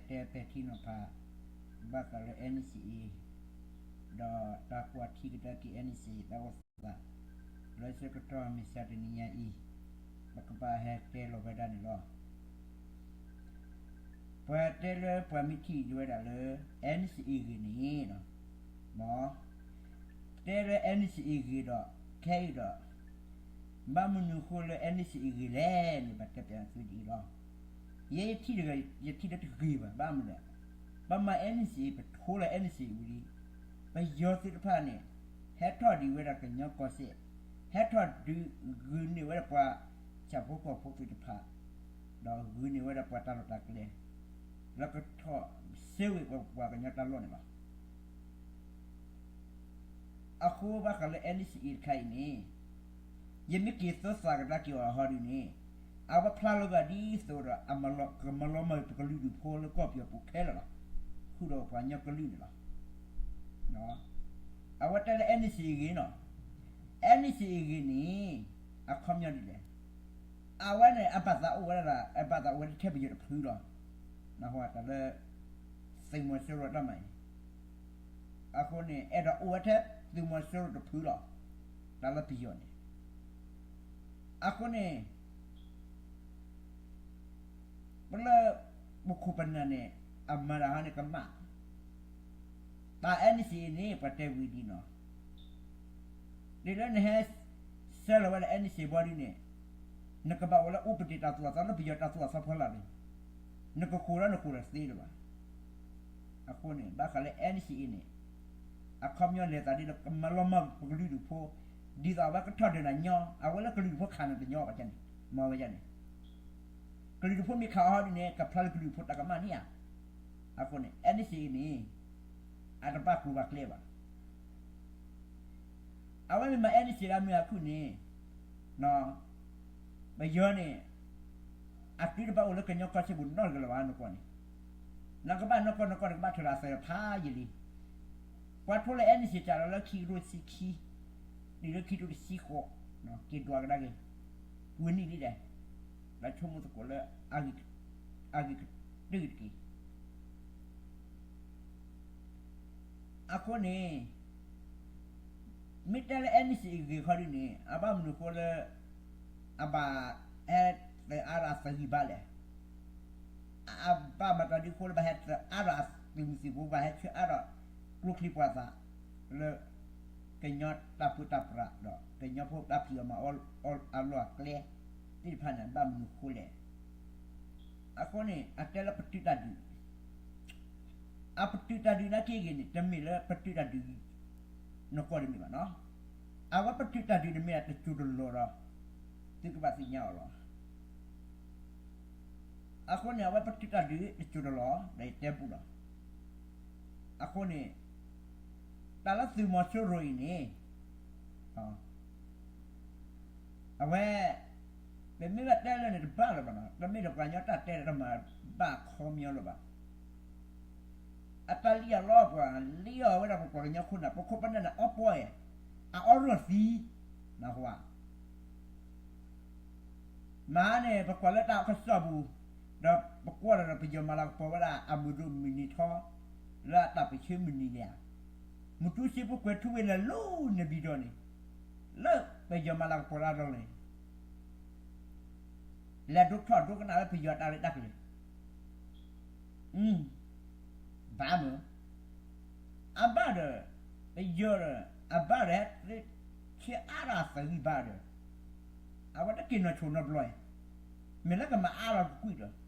ပကတဲပဲာ်ထံနီၤဖး ဘၣ်ဃးလၢ NCA ဒီးတၢ်ကွၢ်ထံကဒါက့ၤ NCA တၢ်အိၣ်သး လၢဆၢကတီၢ်မုၢ်ဆါတနံၤညါအံၤ ပကဘၣ်ဟဲတဲလီၤဝဲဒၣ်န့ၣ်လီၤ. ပှၤတဲလၢပှၤမ့ၢ်ထံၣ်ဝဲဒၣ်လၢ NCA ဂ့ၤန့ၣ် မ် တဲလၢ NCA ဂ့ၤဒီး ခဲအံၤဒီး ဘၣ်မနုၤအဃိလၢ NCA ဂ့ၤလဲၣ်န့ၣ် ဘၣ်တဲပၠးသုဒ်အံၤလီၤ. ယဲယထံၣ်တဂၤ ယထံၣ်လၢတဂ့ၤဘၣ် ဘၣ်မနုၤလဲၣ်, ပမၤ NCA ပထိလၢ NCA ဝံၤလံ, ပယီၤသ့ၣ်တဖၣ်န့ၣ် ဟဲထီၣ်ဒံးဝဲဒၣ်ကညီကီၢ်စဲၣ်, ဟဲထီၣ်ဒုးဂုာ်န့ၢ်ဝဲဒၣ်ပှၤဆၣ်ဖိကီၢ်ဖိသ့ၣ်တဖၣ်, ဒီးဂုာ်န့ၢ်ဝဲဒၣ်ပှၤတၢ်လီၢ်တၢ်ကျဲ, လၢကထီၣ်ဆၢဝဲပှၤကညီတၢ်လီၢ်န့ၣ်လီၤ. အဃိဘၣ်ဃးလၢ NCA တခါအံၤန့ၣ် ယမ့ၢ်က့ၤသၢသးကဒါက့ၤအီၤဟီဒုန့ၣ် အဝဲဖျါလီၤဂာ်ဒ်သိးဒီး အကမၤလီၤမၢ်ပကလုာ်ဒူၣ်ဖိလၢကီၢ်ပယီၤပူၤခဲလၢာ်လီၤ. ဃုာ်ဒီးပှၤကညီကလုာ်န့ၣ်လီၤ. အဝဲတဲလၢ NCA ဂ့ၤနီၤ, NCA ဂ့ၤန့ၣ် အခီပညီဒ်လဲၣ်. အဝဲန့ၣ် အဘၣ်သးအိၣ်ဝဲဒၣ် အဘၣ်သးအိၣ်ဝဲဒၣ်ထဲပယီၤတဖုလီၤ. နၢ်ဟူတၢ်လၢ သုးမီၤစိရိၤတၢ်မၤအံၤ အဃိန့ၣ် အဲၣ်ဒိးအိၣ်ဝဲထဲသုးမီၤစိရိၤတဖုလီၤ. တၢ်လၢပယီၤန့ၣ် အဃိန့ၣ် ပလၢ ပခိၣ်ပနၢ်န့ၣ် အမၤတၢ်ဟီန့ၣ်ကမၣ်, တၢ် NCA န့ၣ် ပှၤတဲဝံၤဒ်နီၤ, ဒ်လၢနဟဲ ဆဲးလီၤဝဲဒၣ် NCA ဘီဒ်န့ၣ် နကဘၣ်အိၣ်လၢအိၣ်ပတ့ၢ်တၢ်သိၣ်တၢ်သီလၢပယီၤတၢ်သိၣ်တၢ်သီဖီလာ်န့ၣ် နကဃိာ်ဒီးနဃိာ်တသ့လၢၤဘၣ်. အဃိန့ၣ် ဘၣ်ဃးလၢ NCA န့ၣ် အခီပညီလဲၤသးဒ်လၢကမၤလီၤမၢ်ပကလုာ်ဒူၣ်ဖိ, ဒ်သိးအဝဲကထီၣ်ဒၢးနၤညီ, အဝဲလၢကလုာ်ဒူၣ်ဖိခးနၤတညီဘၣ်န့ၣ်, မ့ၢ်ဝဲန့ၣ် ကလုာ်ဒူၣ်ဖိမ့ၢ်ခးအီၤဒ်န့ၣ် ကဖျါလၢကလုာ်ဒူၣ်ဖိတၢ်ကမၣ်န့ၣ်ဧါ. အဃိန့ၣ် NCA န့ၣ် အတဘၣ်ကျိၤဘၣ်ကျဲဘၣ်. အဝဲမ့ၢ်မၤ NCA လၢအမုာ်အခုၣ်န့ၣ် ပယီၤန့ၣ် အသုတဘၣ်အိၣ်လၢကညီကီၢ်စဲၣ်ပူၤနီတဂၤလၢၤဘၣ် နကွၢ်န့ၣ်, နကဘၣ်နီၢ်ကီၢ်နီၢ်ကီၢ်န့ၣ် ကဘၣ်ထုးလီၤအသးဖးယံာ်လံ. ပှၤထိလၢ NCA စးထီၣ်လၢခံကထိတဆံခံ တုၤလၢခံကထိတဆံဃိး က့ၤဒွးကဒါက့ၤ ပှဲၤနံၣ်လံဒီး လၢဆိကမိၣ်သကိးလၢ အဂ့ၤကတၢၢ်တက့ၢ်. အဃိန့ၣ် မ့ၢ်တဲလၢ NCA ဂ့ၤခီဒ်န့ၣ် အဘၣ်မနုၤအဃိလၢ အဘၣ်ဟဲသအါဒီးအသဂံၢ်ဘါလဲၣ်. အဘၣ်မတၤဒ်အဃိလၢဘၣ်ဟဲသအါဒီးအသုးမုၢ်သံၣ်ဘိ ဘၣ်ဟဲဆှၢအါဒီးကျိချံမျိာ်သၣ် လၢ ကညီတၢ်ပၢတၢ်ပြးဒီး ကညီဖိတၢ်ဖံးအီၣ်မၤအီၣ်အလီၢ်အကျဲသ့ၣ်တဖၣ်န့ၣ် ဘၣ်မနုၤအဃိလဲၣ်. အဃိန့ၣ် အတဲလၢပတုာ်တၢ်ဒုး အပတုာ်တၢ်ဒုးနာ်က့ဂ့ၤန့ၣ် တမ့ၢ်လၢပတုာ်တၢ်ဒုး နကွၢ်တမ့ၢ်ဘၣ်နီၤ. အဝဲပတုာ်တၢ်ဒုးန့ၣ်မ့ၢ်ဒၣ်တစိၢ်တလီၢ်ဒီး သုကဘၣ်သ့ၣ်ညါအီၤလီၤ. အဃိန့ၣ် အဝဲပတုာ်တၢ်ဒုးတစိၢ်တလီၢ် ဒီးယတဲဘူးလီၤ. အဃိန့ၣ် တၢ်လၢသုးမီၤစိရိၤအံၤန့ၣ် အဝဲ ပမ့ၢ်ဘၣ်တဲလၢန့ၣ်တဘၣ်လၢၤဘၣ်နီၤ, တမ့ၢ်ဒီးပှၤကညီတၢ်တဲတၢ်မၤဘၣ်ခီပညီလၢၤဘၣ်. အတၢ်လံၣ်အီၤလီၤပှၤ လံၣ်အီၤဝဲဒၣ်ပပှၤကညီခိၣ်နၢ် ပခိၣ်ပနၢ်န့ၣ် အီၣ်ပီၢ်အံၤ အအီၣ်ရီၣ်သံ နၢ်ဟူဧါ. မဟါန့ၣ် ပကွၢ်လၢတၢ်အကစီၣ်ပူၤ ဒီးပကွၢ်ဒီးပယီၤမၤလၤကပီၤဝဲဒၣ်အမုၢ်ဒိၣ်မုၢ်နံၤထီ လၢအတၢ်ပၢဆှၢမုၢ်နံၤန့ၣ်ဧါ, မူတူစ့ဖိကွဲးထူဝ့ၤလၢလီၤန့ၣ်ဘံဒီးန့ၣ် လၢပယီၤမၤလၤကပီၤတၢ်ဒီးန့ၣ် လဲၤဒိးထီၣ်ဒိကနၣ်လၢပယီၤတၢ်ရဲၣ်တၢ်ကျဲၤ ဘၣ်မုာ် အဘၣ်ဒီး ပယီၤဒီး အဘၣ်ဒီး ဟဲဆှၢအါထီၣ်အသဂံၢ်ဘါဒီး အဝဲတက့ၤနီၢ်ဆိနီတဘျီ, မ့ၢ်လၢကမၤအါထီၣ်ကကွံာ်ဒီး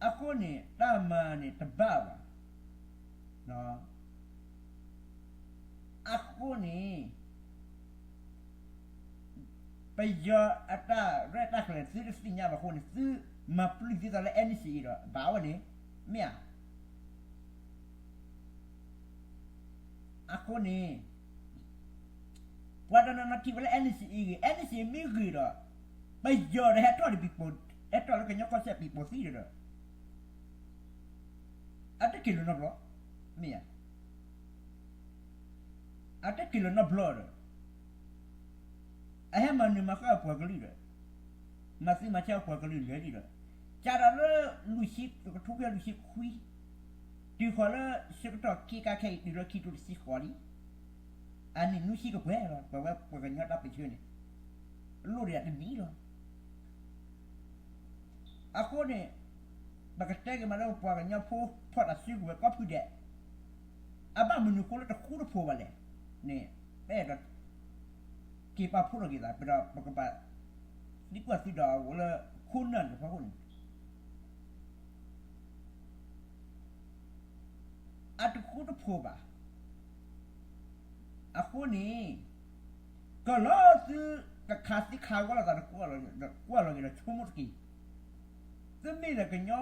အဃိန့ၣ် တၢ်မၤန့ၣ်တဘၣ်ဘၣ်. အဃိန့ၣ် ပယီၤအတၢ်ရဲၣ်တၢ်ကျဲၤ သုတသ့ၣ်ညါဘၣ်အဃိန့ၣ် သုမၤပျုၢ်သံသးလၢ NCA ဒီး ဘၣ်ဝဲန့ၣ် မ့ၢ်ဧါ. အဃိန့ၣ် ပှၤတနီၤနီၤထံၣ်ဝဲလၢ NCA ဂ့ၤ, NCA မ့ၢ်ဂ့ၤဒီး ပယီၤဒီးဟဲထီၣ်တဘံၣ်ပိာ်, ဟဲထီၣ်လၢကညီကီၢ်စဲၣ်ဘံၣ်ပိာ်သံဒီး အတက့ၤလၢၤနီတဘျီ, မ့ၢ်ဧါ. အတက့ၤလၢၤနီတဘျီဒီး အဟဲမၤနၢၤမၤဃၣ်ပှၤကလုာ်ဒီး မၤသံမၤဆါပှၤကလုာ်လၢာ်လံဒီး, ကးဒီးလၢလွံၢ်ဆံ, တကထိခွံကယၤလွံၢ်ဆံခွံ, တုၤဃီၤလၢဆၢကတီၢ်ခ့ခါခဲအံၤ တုၤလၢခံကထိတဆံဃိးလံ, အနံၣ်နွံဆံကပှဲၤလီၤ. ပဝဲပှၤကညီတၢ်ပၢဆှၢန့ၣ် လိၣ်ဒံးတနံၣ်လီၤ. အဃိန့ၣ် ပကတဲက့ၤမးလၢပှၤကညီဖိဖီၣ်တၢ်စုကဝဲၤကိးဖုဒဲး, အဘၣ်မနုၤဃိလၢတဃူတဖိးဘၣ်လဲၣ်န့ၣ်, ပအဲၣ်ဒိး က့ၤပာ်ဖှိၣ်ထီၣ်က့ၤသး ပဒီးပကဘၣ်သံကွၢ်သုဒီးအိၣ်လၢခိၣ်နၢ်တဖၣ်အဃိန့ၣ် အတဃူတဖိးဘၣ်. အဃိန့ၣ် ကလီသုကခးသံခးဂီၤလိာ်သးဒီး ကွၢ်လီၤက့ၤဒီးဆိကမိၣ်တက့ၢ်. သုမ့ၢ်ဒီးကညီ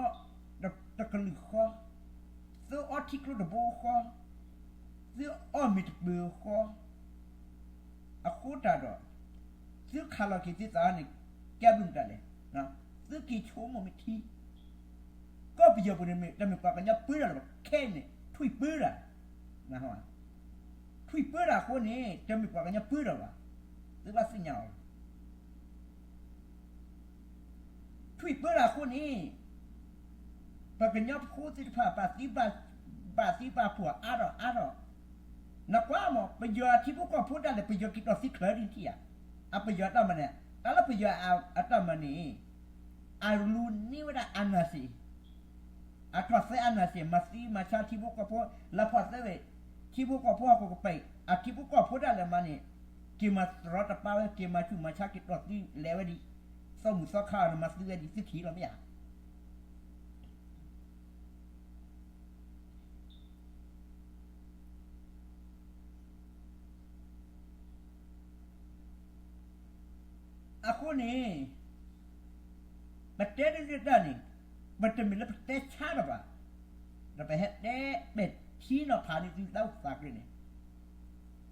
တကလုာ်ဃီ, သုအီထံကျိတဘိဃီ, သုအီၣ်မ့ၤတပၢၤဃီ အဃိတၢ်ဒီး သုခးလီၤက့ၤသုသးန့ၣ် ကဲဘျုးမတၤလဲၣ်. သုက့ၤဆိကမိၣ်မ့ၢ်ထံ, ကီၢ်ပယီၤပူၤန့ၣ် တမ့ၢ်ပှၤကညီပၢတၢ်လၢၤဘၣ်, ခဲအံၤန့ၣ် ထွံၣ်ပၢတၢ်, ထွံၣ်ပၢတၢ်အဃိန့ၣ် တမ့ၢ်ပှၤကညီပၢတၢ်လၢၤဘၣ်. သုဘၣ်သ့ၣ်ညါအီၤလီၤ. ထွံၣ်ပၢတၢ်အဃိန့ၣ် ပကညီဖိသ့ၣ်တဖၣ် ဘၣ်သံဘၣ်ပှၢ်အါထီၣ်အါထီၣ်, နကွၢ်မး ပယီၤအထံဖိကီၢ်ဖိဒၣ်လဲာ် ပယီၤက့ၤတီၢ်သံချၢဒ်ထံၣ်ဧါ. အပယီၤအတၢ်မၤန့ၣ် တၢ်လၢပယီၤအတၢ်မၤန့ၣ် အလူၤန့ၢ်ဝဲဒၣ်အနၢ်စ့ၣ်, အထီၣ်သဲအနၢ်စ့ၣ် မၤသံမၤဆါထံဖိကီၢ်ဖိ လၢဖီၣ်သဲဝဲ ထံဖိကီၢ်ဖိဟီၣ်ခိၣ်ကပၤ အထံဖိကီၢ်ဖိဒၣ်လဲာ်မၤန့ၣ် က့ၤမၤတရီတပါဝဲ က့ၤမၤဆူၣ်မၤဆါ က့ၤတီၢ်သံလဲၤဝဲဒံး သီၣ်မုၢ်သီခါအီၤန့ၣ် မၤသံဝဲဒံး သုထံၣ်လီၤမ့ၢ်ဧါ. အဃိန့ၣ် ပတဲတၢ်န့ၣ် ပတမ့ၢ်လၢပတဲဆါလၢၤဘၣ်, ဒီးပဟဲတဲပဲာ်ထံနီၤဖးန့ၢ်သုတၢ်အိၣ်သးကျဲန့ၣ်,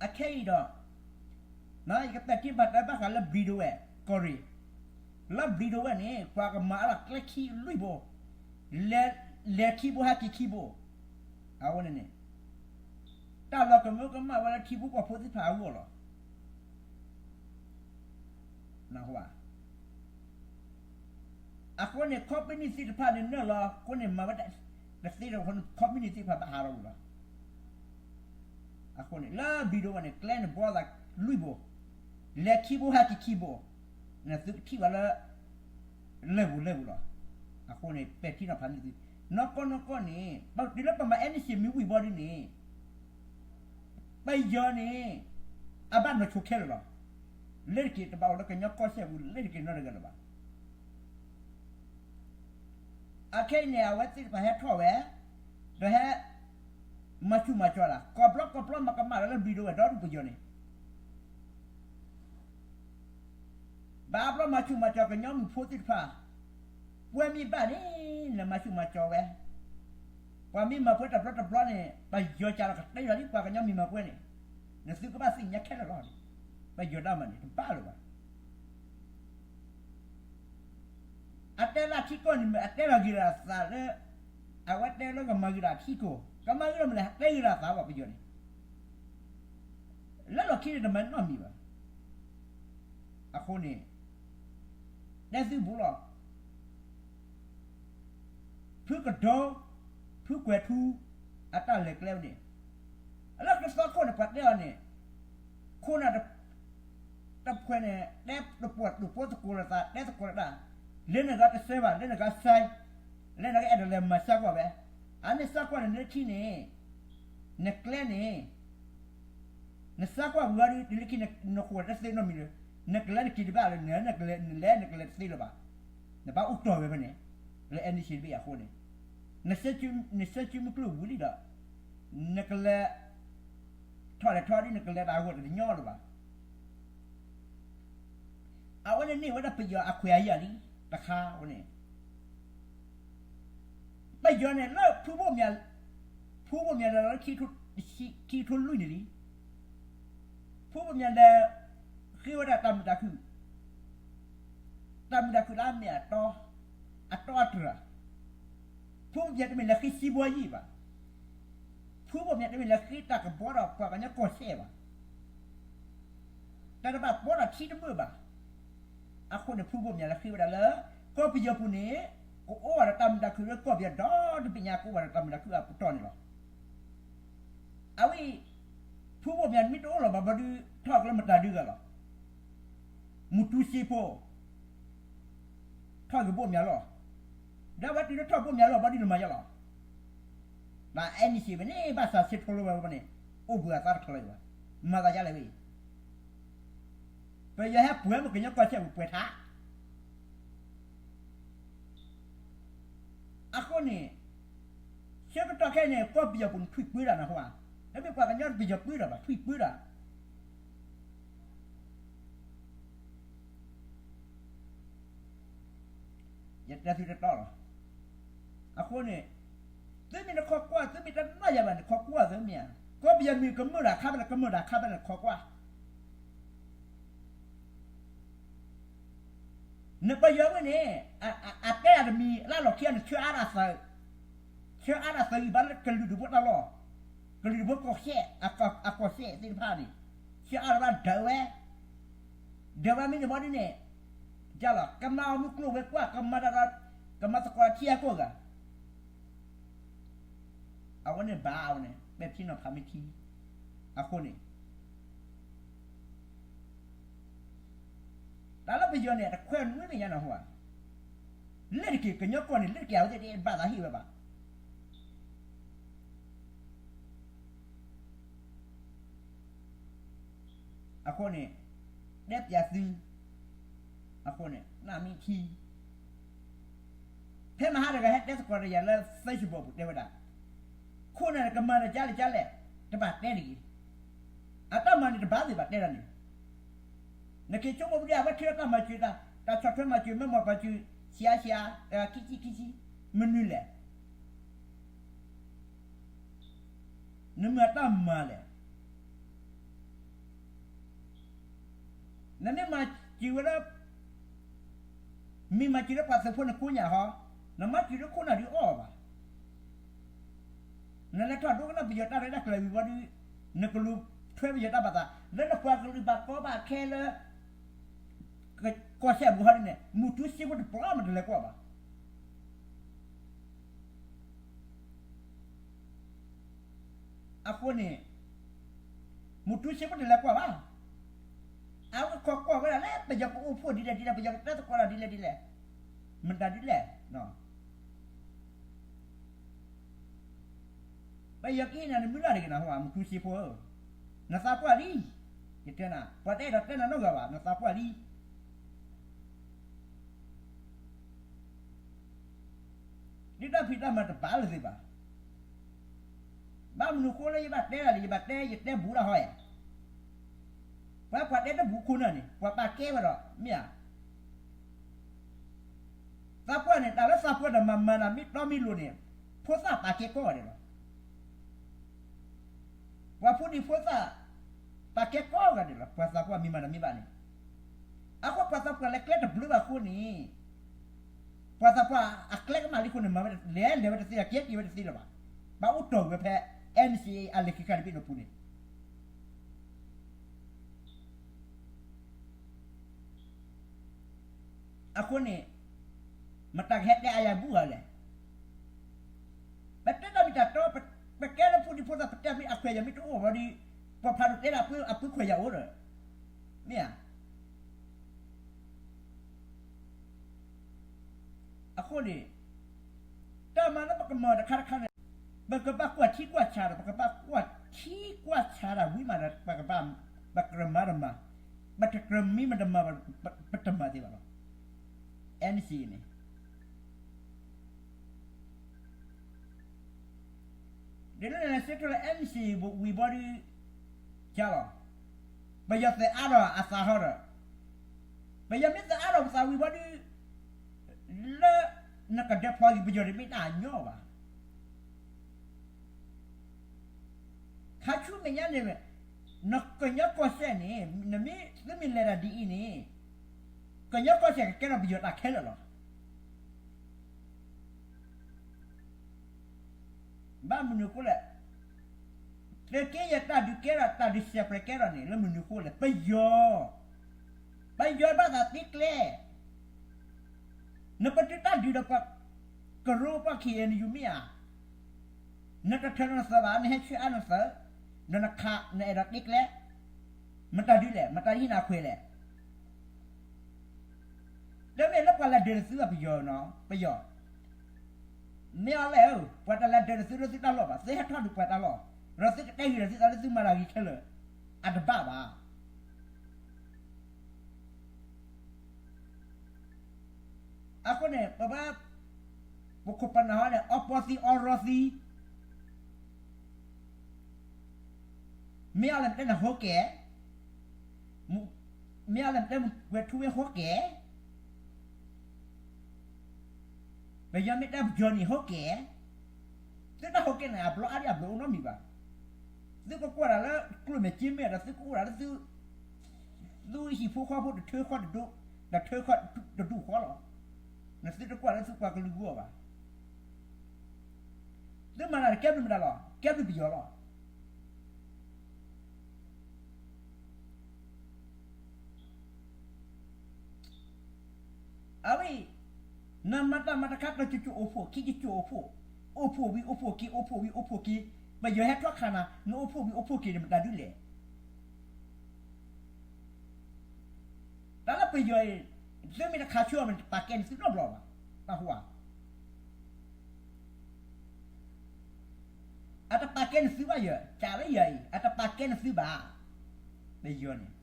အခဲအံၤဒီး ယကပဲာ်ထံနီၤဖးတၢ်ဘၣ်ဃးလၢဘျံးဒဝဲၢ်ကီၢ်ရ့ၣ်, လၢဘျံးဒဝဲၢ်န့ၣ် ပှၤကမၤအါထီၣ်ကျဲခံလွံၢ်ဘိ, လဲၤခံဘိဟဲက့ၤခံဘိ, အဝဲန့ၣ်န့ၣ် တၢ်လီၤကမၢကမၣ်ဝဲလၢထံဖိကီၢ်ဖိသ့ၣ်တဖၣ်အဂီၢ်လီၤ. အဃိန့ၣ် ခီပနံၣ်သ့ၣ်တဖၣ်န့ၣ်နုာ်လီၤ အဃိန့ၣ် မၤဝဲတသ့ဒီး ခီပနံၣ်သ့ၣ်တဖၣ်ဘၣ်ဟးထီၣ်ဝံၤလီၤ. အဃိန့ၣ် လၢဘျံးဒဝဲၢ်န့ၣ် ကျဲန့ၣ်ဘှီသးလွံၢ်ဘိ, လဲၤခံဘိဟဲက့ၤခံဘိ, န့ၣ်သုကထံၣ်ဘၣ်လၢ လၢၢ်ပူၤလၢၢ်ပူၤလီၤ. အဃိန့ၣ် ပဲာ်ထံနီၤဖးန့ၢ်သု, နီၢ်ကီၢ်နီၢ်ကီၢ်န့ၣ် တုၤလၢပမၤ NCA မ့ၢ်ဝံၤဘီဒ်န့ၣ် ပယီၤန့ၣ် အဘၣ်နီၢ်ဆိခဲလၢာ်လီၤ. လၢတက့ၢ်တဘၣ်အိၣ်လၢကညီကီၢ်စဲၣ်ပူၤ လၢတက့ၢ်နီတဂၤလၢၤဘၣ်. အခဲအံၤန့ၣ် အဝဲသ့ၣ်တဖၣ်ဟဲထီၣ်ဝဲ, ဒီးဟဲ မၤဆူၣ်မၤစီၤလၢ ကီၢ်ဘျီကီၢ်ဘျီမၤကမၣ်လၢဘျံးဒဝဲၢ်ဒီဒူၣ်ပယီၤန့ၣ် ဘၣ်ဘျီမၤဆူၣ်မၤစီၤကညီမုၣ်ဖိသ့ၣ်တဖၣ်, ပှဲၤမ့ၢ်ဘၣ်န့ၣ် နမၤဆူၣ်မၤစီၤဝဲ, ပှၤမ့ၢ်မၤပှဲၤတဘျီတဘျီန့ၣ် ပယီၤကးလီၤကတဲယၤလံ ပှၤကညီမ့ၢ်မၤပှဲၤန့ၣ်, နသုကဘၣ်သ့ၣ်ညါခဲလၢာ်လီၤ. ပယီၤတၢ်မၤန့ၣ် တဘၣ်လၢၤဘၣ်. အတဲလၢထံကီၢ်န့ၣ် အတဲလီၤဂ့ၤလီၤအသးလၢ အဝဲတဲလၢကမၤဂ့ၤလီၤထံကီၢ်, ကမၤဂ့ၤလီၤမနုၤလဲၣ် တဲဂ့ၤလီၤအသးဘၣ်ပယီၤန့ၣ် လၢလီၢ်ခံန့ၣ်တမၤနီတမံၤဘၣ်. အဃိန့ၣ် တဲသုဘူးလီၤ. ဖုကဒိ, ဖုကွဲၤထူ အတၢ်လဲၤကျဲန့ၣ်, လၢကသီခိၣ်န့ၣ် ပှၤတဲအီၤန့ၣ်, ခိၣ်နၢ်တဖုန့ၣ် တဲတပှဲၤ တပှဲၤသကိးလိာ်သး တဲသကိးလိာ်သး, လၢနဂၤတစဲးဘၣ် လၢနဂၤစဲး, လၢနဂၤအဲၣ်ဒိးလဲၤမၤစၢကွၢ်ဝဲ, အန့ၣ်စၢကွၢ်န့ၣ် နထံၣ်န့ၣ်, နကျဲန့ၣ် နစၢကွၢ်ဝံၤအီၤဒ် တုၤလၢခံန့ၣ် နဃိာ်တသ့နီတမံၤလၢၤ, နကလဲၤနက့ၤတဘၣ်လၢ နလဲၤနကလဲၤတသ့လၢၤဘၣ်, နဘၣ်အိၣ်တီၢ်ဝဲဖဲန့ၣ်, လၢ NCA တဘ့ၣ်အဃိန့ၣ်, နဆၢစုမုၢ်ကျိၣ်ဝံၤလံဒီး, နကလဲၤ ထီၣ်လဲၤထီၣ်ဒ်နကလဲၤတၢ်အဂီၢ်တညီလၢၤဘၣ်. အဝဲန့ၣ်န့ၢ်ဝဲဒၣ်ပယီၤအခွဲးအယာ်လံ, တခါဝဲန့ၣ် ပယီၤန့ၣ်လၢ ဖုဘိၣ်မၠးလဲၤလီၤလၢ ခံကထိလွံၢ်န့ၣ်လံ, ဖုဘိၣ်မၠးလဲၤ ဃ့ဝဲဒၣ်တၢ်မုာ်တၢ်ခုၣ်, တၢ်မုာ်တၢ်ခုၣ်လၢအမ့ၢ်အတီ, အတီအတြၢ်, ဖုဘိၣ်မၠးတမ့ၢ်လဲၤဃ့စံဘီယံၣ်ဘၣ်, ဖုဘိၣ်မၠးတမ့ၢ်လဲၤဃ့တၢ်ကဘီဒီးပှၤကညီကီၢ်စဲၣ်ဘၣ်, တၢ်တဘၣ်ဘီဒီးထံတမုာ်ဘၣ်. အဃိန့ၣ် ဖုဘိၣ်မၠးလၢဃ့ဝဲဒၣ်လၢ ကီၢ်ပယီၤပူၤန့ၣ် ကအိၣ်ဝဲဒီးတၢ်မုာ်တၢ်ခုၣ်လၢကီၢ်ပယီၤဒီတဘ့ၣ်ညါ ကအိၣ်ဝဲဒီးတၢ်မုာ်တၢ်ခုၣ်အပတီၢ်န့ၣ်လီၤ. အဝဲ ဖုဘိၣ်မၠးမ့ၢ်တအိၣ်လီၤဘၣ်ဘီဒုး ထီၣ်ကလၢမတၤဒုဂၤလီၤ. မူတူစ့ဖိ ထီၣ်ကဘိၣ်မၠးလီၤ. ဒီးဝဲတုၤလၢထီၣ်ဘိၣ်မၠးလီၤဘီဒုးန့ၣ်မၤယါလီၤ. ဘၣ်အဲၣ်နံၣ်စံးဝဲန့ၣ် ဘၣ်ဆၣ်ဆ့ထိလိဝဲန့ၣ် အိၣ်ဘှံးအသးတခီလၢၤဘၣ်. မၤသးယါလဲၣ်ဝဲ ပယီၤဟဲပှဲၤမ့ၢ်ကညီကီၢ်စဲၣ်ပူၤပှဲၤထါ အဃိန့ၣ် ဆၢကတီၢ်ခဲအံၤန့ၣ် ကီၢ်ပယီၤပူၤန့ၣ် ထွံၣ်ပှၢ်တၢ်နၢ်ဟူဧါ, တမ့ၢ်ပှၤကညီပယီၤပှၢ်တၢ်ဘၣ် ထွံၣ်ပှၢ်တၢ် ယတဲသုတတီလီၤ. အဃိန့ၣ် သုမ့ၢ်တခီကွၢ် သုမ့ၢ်တနာ်ယၤဘၣ်န့ၣ် ခီကွၢ်သုမ့ၢ်ဧါ, ကီၢ်ပယီၤမ့ၢ်ကမၢၢ်တၢ်ခါဖဲလဲၣ် ကမၢၢ်တၢ်ခါဖဲလဲၣ် ခီကွၢ် နပယီၤဝဲန့ၣ် အတဲအတမံၤ လၢလီၢ်ခံအီၤန့ၣ် ဆှၢအါဒၣ်သၢ, ဆှၢအါဒၣ်သၢဂံၢ်ဘါလၢကလုာ်ဒူၣ်ဖိတၢ်လီၢ်, ကလုာ်ဒူၣ်ဖိကီၢ်စဲၣ်, အကီၢ်စဲၣ်သ့ၣ်တဖၣ်န့ၣ် ဆှၢအါဒၣ်ဘၣ်ဒၢးဝဲ, ဒၢးဝဲမ့ၢ်န့ၣ်ဘီဒ်န့ၣ်, ကလီၤ ကမၤအီၤမုၢ်ကျိၤဝဲၤကွာ် ကမၤတၢ်ဒီး ကမၤသကိးထံအကိၢ်ဂၤ အဝဲန့ၣ်ဘၣ်အဝဲန့ၣ် ပဲာ်ထံနီၤဖးမ့ၢ်ထံ, အဃိန့ၣ် တၢ်လၢပယီၤန့ၣ် တခွဲးနွံမ့ၢ်ညါနၢ်ဟူဧါ, လ့ၢ်တက့ၢ် ကညီကီၢ်န့ၣ် လ့ၢ်တက့ၢ် အဝဲသ့ၣ်တဘၣ်သးဟ့ၣ်ဝဲဘၣ်. အဃိန့ၣ် တဲပျးသု, အဃိန့ၣ် နမ့ၢ်ထံ ဖဲမဟါတဂၤ ဟဲတဲသကိးတယၤလၢ Facebook ပူၤတဲဝဲဒၣ်, ခိၣ်နၢ်န့ၣ် ကမၤဒီးကၠါလဲၣ်ကၠါလဲၣ် တဘၣ်တဲတဂ့ၤ, အတၢ်မၤန့ၣ်တဘၣ်သ့ၣ်ဘၣ်တဲဒၣ်န့ၣ်, နက့ၤဆိကမိၣ်ပဒံ အဝဲထံၣ်တၢ်မၤစၢၤတၢ် တၢ်ဆီၣ်ထွဲမၤစၢၤ မ့ၢ်မၤပှၤစၢၤ ဆံးအါဆံးအါ ခံဆံခံဆံ မနုၤလဲၣ် နမ့ၢ်အတၢ်မၤလဲၣ်, နမ့ၢ်မၤစၢၤဝဲလၢ မ့ၢ်မၤစၢၤလၢပှၤသုးဖိန့ၣ်ကိးညါဟီ, နမၤစၢၤလၢခိၣ်နၢ်ဒုးအီၣ်ဘၣ်, နလဲၤထီၣ်ဒိကနၣ်ပယီၤတၢ်ရဲၣ်တၢ်ကျဲၤဝံၤဝံၤဒီး နကလူၤထွဲပယီၤတၢ်ဘၣ်သး လၢနပှၤကလုာ်ဘၣ်ကီဘၣ်ခဲလၢ ကီၢ်စဲၣ်အပူၤဟီဒ်န့ၣ် မူတူစ့ဖိတပျီမးတလဲၤကွၢ်ဘၣ်. အဃိန့ၣ် မူတူစ့ဖိတလဲၤကွၢ်ဘၣ်. အဝဲခိးကွၢ်ဝဲဒၣ်လၢ ပယီၤကအိၣ်ဖှိၣ်ဒ်လဲၣ်ဒ်လဲၣ် ပယီၤကတဲသကိးတၢ်ဒ်လဲၣ်ဒ်လဲၣ်, မတၤဒ်လဲၣ် ပယီၤကဟ့ၣ်နၤနမုၢ်လၢ်တဂ့ၤနၢ်ဟူဧါ မူတူစ့ဖိဧၢ, နသးပှၢ်လံ, ယတဲနၤ ပှၤတအဲၣ်ဒိးတဲနၤနီတဂၤဘၣ် နသးပှၢ်လံ. ဒ်တၢ်ဖံးတၢ်မၤတဘၣ်လၢၤသ့ဘၣ်. ဘၣ်မနုၤဃိလၢယဘၣ်တဲဒၣ်န့ၣ် ယဘၣ်တဲ ယတဲဘူးတၢ်ဟီဧါ. ပှၤပှၤတဲတဘူးခိၣ်နၢ်န့ၣ် ပှၤပာ်ကဲဝဲဒီး မ့ၢ်ဧါ. သးပှၢ်န့ၣ် တၢ်လၢသးပှၢ်ဒီးမၤမၤနၤမ့ၢ်တီမ့ၢ်လိၤန့ၣ် ဖိသၣ်ပာ်ကဲကိးဂၤဒဲးလီၤ. ပှၤဖိဒံဖိသၣ် ပာ်ကဲကိးဂၤဒဲးလီၤ ပှၤသးပှၢ်မ့ၢ်မၤတၢ်မ့ၢ်ဘၣ်န့ၣ်. အဃိပှၤသးပှၢ်လဲၤကျဲတဘျုးဘၣ်အဃိန့ၣ် ပှၤသးပှၢ်အကျဲကမၣ်လံအဃိန့ၣ် မၤဝဲလဲၤလဲၤဝဲတသ့ အကဲက့ၤဝဲတသ့လၢၤဘၣ်. ဘၣ်အိၣ်တီၢ်ဝဲဖဲ NCA အလဲၤခံခါတဘ့ၣ်န့ၣ်ပူၤန့ၣ် အဃိန့ၣ် မတၤကဟဲတဲအါယၤဘူၣ်ဂၤလဲၣ်. ပတဲတၢ်မ့ၢ်တၢ်တီ ပကဲလၢဖိဒံဖိသၣ် ပတဲမ့ၢ်အခွဲးယာ်မ့ၢ်တအိၣ်ဘၣ်ဒီး ပှၤဖးဒိၣ်တဲဒၣ်အပုၢ်ခွဲးယာ်အိၣ်ဒီး မ့ၢ်ဧါ. အဃိန့ၣ် တၢ်မၤလၢပကမၤတခါတခါန့ၣ် ပကဘၣ်ကွၢ်ထံကွၢ်ဆးဒီး ပကဘၣ်ကွၢ်ထံကွၢ်ဆးဒီး ပကဘၣ် ပကမၤတမၤ, ပတကြၢးမံမတမၤဘၣ် ပတမၤသ့ဘၣ်လီၤ. NCA န့ၣ် ဒ်လၢနလဲၤဆၢထၢၣ်လၢ NCA ဝံၤဘီဒုး ကလီၤ ပယီၤသဲးအါထီၣ်အသးဟီဒီး ပယီၤမ့ၢ်သးအါထီၣ်ပသးဝံၤဘီဒုး လၢနကဒဲးဖျီက့ၤပယီၤန့ၣ်မ့ၢ်တၢ်ညီဘၣ်. ခါဆူမဲာ်ညါန့ၣ် နကညီကီၢ်စဲၣ်န့ၣ် နမ့ၢ်သုမ့ၢ်လဲၤတၢ်ဒ်အံၤန့ၣ် ကညီကီၢ်စဲၣ်ကကဲထီၣ်ပယီၤတၢ်ခဲလၢာ်လီၤ. ဘၣ်မနုၤအဃိလဲၣ်, သုးက့ယဲၢ်တၢ်ဒုးကဲထီၣ် တၢ်ဒုးစဲးပြဲးကဲထီၣ်န့ၣ် လၢမနုၤအဃိလဲၣ်, ပယီၤ ပယီၤဘၣ်သးတ့ကျဲ, နပတုာ်တၢ်ဒုးဒီးပှၤကရၢပှၤခံဂၤန့ၣ် ယမ့ၢ်ဧါ, နတထၢနသးဘၣ် နဟဲဆှၢအါနသး, ဒီးနခးနအဲၣ်ဒိးတ့ကျဲ, မတၤဒုးလဲၣ် မတၤဟံးနၤခွဲးလဲၣ်. တမ့ၢ်လၢပှၤလဲၤဒၢးနသုဘၣ်ပယီၤနီၤ ပယီၤ မ့ၢ်အီၤလဲၣ်ဧၢ, ပှၤတလဲၤဒၢးနသုလၢသုတၢ်လီၢ်ဘၣ်, သုဟဲထီၣ်ဒုးပှၤတၢ်လီၢ်, ဒီးသုကတဲဂ့ၤဒီးသုသးလၢသုမၤတၢ်ဂ့ၤခဲလၢာ်, အတဘၣ်ဘၣ်. အဃိန့ၣ် ပဘၣ် ပခိၣ်ပနၢ်ဟီန့ၣ် အီပီသံအီရီသံ, မ့ၢ်အီၤလဲၣ်မ့ၢ်တဲနဟိကဲ, မ့ၢ်အီၤလဲၣ်မ့ၢ်တဲဝဲထူဝဲဟိကဲ, ပယီၤမ့ၢ်တဲပယီၤန့ၣ်ဟိကဲ, သုတၢ်ဟိကဲန့ၣ် အဘျီအါဒံးအဘျီအိၣ်နီတမံၤဘၣ်. သုကကွၢ်တၢ်လၢကျိၣ်မဲာ်က့မဲာ်ဒီး သုကအိၣ်ဒၣ်လၢသု သုဟံၣ်ဖိဃီဖိတထၢဃီတဒူၣ်, တထၢဃီတဒူၣ်ဃီလီၤ. နသုတကွၢ်လၢသုပှၤကလုာ်ဂီၢ်ဘၣ်. သုမၤတၢ်တကဲဘျုးမတၤလီၤ, ကဲဘျုးပယီၤလီၤ. အဝဲ နမၤတၢ်မၤတခါ တကၠိအိၣ်ဖှိၣ် ခံကၠိအိၣ်ဖှိၣ်, အိၣ်ဖှိၣ်ဝံၤအိၣ်ဖှိၣ်က့ၤ အိၣ်ဖှိၣ်ဝံၤအိၣ်ဖှိၣ်က့ၤ, ပယီၤဟဲထီၣ်ခးနၤ နအိၣ်ဖှိၣ်ဝံၤအိၣ်ဖှိၣ်က့ၤန့ၣ် မတၤဒုးလဲၣ်. တၢ်လၢပယီၤအံၤ သုမ့ၢ်တခးဆၢအီၤ မ့ၢ်တပာ်ကဲနသုနီတဘျီဘၣ်, တၢ်ဟူဧါ. အတပာ်ကဲနသုဘၣ်ယဲ, ကးလၢယၤအံၤ အတပာ်ကဲနသုဘၣ်, ပယီၤန့ၣ်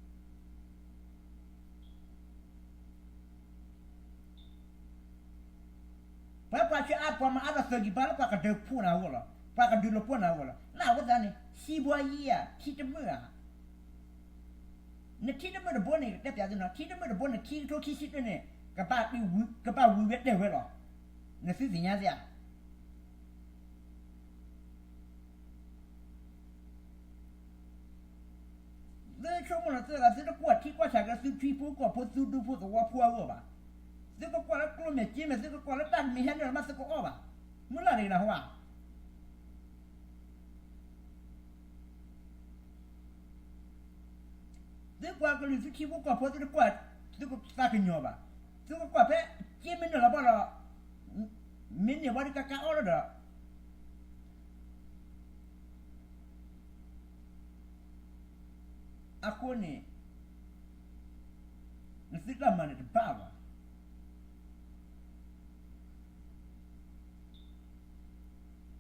ပှၤပှၤဆှၢအါပှၤမၤအါဒီးသၢကံၢ်ပၤလၢပှၤကဒုးဖှိၣ်နၤအဂီၢ်လီၤ, ပှၤကဒုးလီၤပှီၢ်နၤအဂီၢ်လီၤ. နအဝဲသတးန့ၣ် စံးဘှီယံဧါ ထံတမုၢ်ဧါ, နထံတမုၢ်တဘိန့ၣ် ကတဲပၠးသုနီၤ, ထံတမုၢ်တဘိန့ၣ် ခံကထိခံဆံတၢန့ၣ် ကဘၣ်ဝံၤဝဲတဲဝဲလီၤ. နသုသ့ၣ်ညါသ့ဧါ. သုဆိကမိၣ်လီၤသုသး သုတကွၢ်ထံကွၢ်ဆးက့ၤ သုထံဖိကီၢ်ဖိ သုဒူဖိသဝီဖိအဂီၢ်ဘၣ်. သုကကွၢ်လၢကျိၣ်မဲာ်က့မဲာ် သုကကွၢ်လၢတၢ်တမံၤဟဲနုာ်လီၤမး သုကအီၣ်ဘၣ်. မုၢ်လၢ်တဂ့ၤနဟါ သုပှၤကလုာ်သုထံဖိကီၢ်ဖိ သုတကွၢ် သုကသးကညီၤဘၣ်. သုကကွၢ်ဖဲ က့မ့ၢ်နုာ်လီၤဘၣ်ဒီး မ့ၢ်န့ၢ်ဝဲဒၣ်ကကအီၣ်လီၤဒီး အဃိန့ၣ် နသုတၢ်မၤန့ၣ်တဘၣ်ဘၣ်.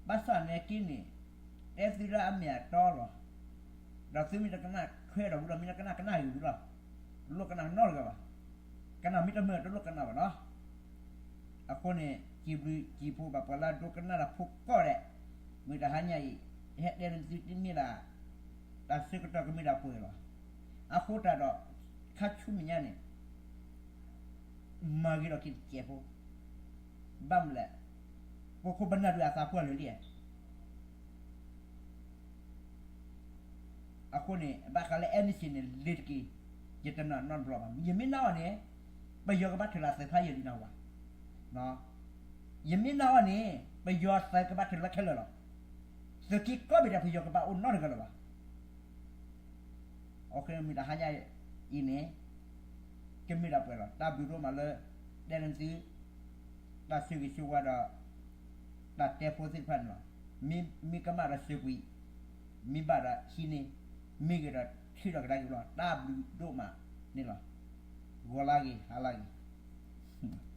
ဘၣ်ဆၣ်နာ်က့န့ၣ် တဲသုလၢအမ့ၢ်အတီလီၤ. ဒီးသုမ့ၢ်တကနၣ်ထွဲဒီးဝံၤလီၤ, မ့ၢ်တကနၣ်ကနၣ်ဂ့ၤဝံၤလီၤ. တလိၣ်ကနၣ်နီတဂၤဘၣ်. ကနၣ်မ့ၢ်တမုာ်တလိၣ်ကနၣ်ဘၣ်နီၤ. အဃိန့ၣ် စံးဘျုးစံးဖှိၣ်ဘၣ်ပှၤလၢအဒိကနၣ်တၢ်ဖိကိးဂၤဒဲး, မုၢ်တဟါညါအံၤ ဟဲတဲန့ၢ်သုတမ့ၢ်ဒၣ် တၢ်ဆၢကတီၢ်ကမ့ၢ်ဒၣ်ပှဲၤလီၤ. အဃိသတးဒီး ခါဆူမဲာ်ညါန့ၣ် မၤဂ့ၤလီၤက့ၤတစဲးဖိ, ဘၣ်မနုၤလဲၣ်, ပခိၣ်ပနၢ်ဒုးအသးပှၢ်လၢာ်လံ. အဃိန့ၣ် ဘၣ်ဃးလၢ NCA န့ၣ် လ့ၤတက့ၢ်, ယတနာ်နီတဘျီဘၣ်. ယမ့ၢ်နာ်အီၤန့ၣ် ပယီၤကဘၣ်ထုးလီၤသးဖးယံာ်လံနဝၤ, ယမ့ၢ်နာ်အီၤန့ၣ် ပယီၤသးကဘၣ်ထုးလီၤခဲလၢာ်လီၤ. သုးက့ၤကိးဘ့ၣ်ဒီး ပယီၤကဘၣ်အိၣ်နီတဂၤလၢၤဘၣ်. အဃိမုၢ်တဟါညါအံၤန့ၣ် ကမ့ၢ်ဒၣ်ပှဲၤလီၤ. တၢ်ဘျုးဒိၣ်မးလၢ တဲလၢသု တၢ်ဆၢဂ့ၤဆၢဝါဒီး တၢ်တဲဖိသ့ၣ်တဖၣ်န့ၣ်လီၤ. မ့ၢ်ကမၣ်ဒီးစၢၤကွံာ်, မ့ၢ်ဘၣ်ဒီးဟံးန့ၢ်, မ့ၢ်ဂ့ၤဒီးထုးထီၣ်ကဒါက့ၤလီၤ. တၢ်ဘျုးဒိၣ်မးန့ၣ်လီၤ. ဂီၤလၢဂ့ၤ ဟါလၢဂ့ၤ.